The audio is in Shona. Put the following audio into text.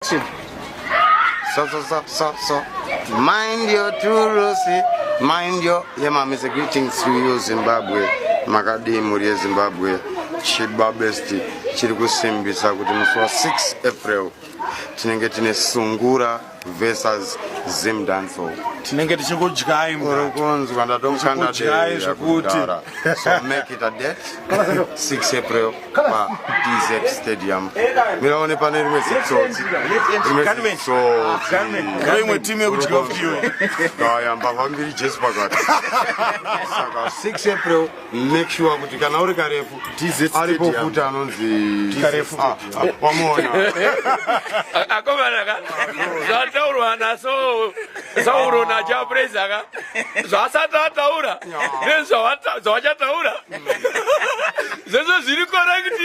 So, so, so, so, so. Mind your turusi, mind your... Yeah, ma'am, it's a greetings to you, Zimbabwe. Makadii mhuri yeZimbabwe. Chibabesti chiri kusimbisa kuti musi wa 6 April tinenge tine Sungura versus Zim Dancehall. Tinenge tichingodyai Uri kunzwa ndatokanda Tichikudyai zvekuti. kudhara. So make it a date 6 April pa DZ Stadium. Miraone pane rimwe zitsotsi. Rimwe zitsotsi. Ndo imwe timu yekudya futi iyoyo. Kaya mbavha mbiri Jesu pakati. Saka 6 April make sure kuti kana uri karefu DZ aripo Stadium. futi anonzi Karefu. Ah, ah, wamuona. Akomana ka zvataurwa naso Sauro naChapreza ka zvasati ataura nezvavachataura zvese zviri correct.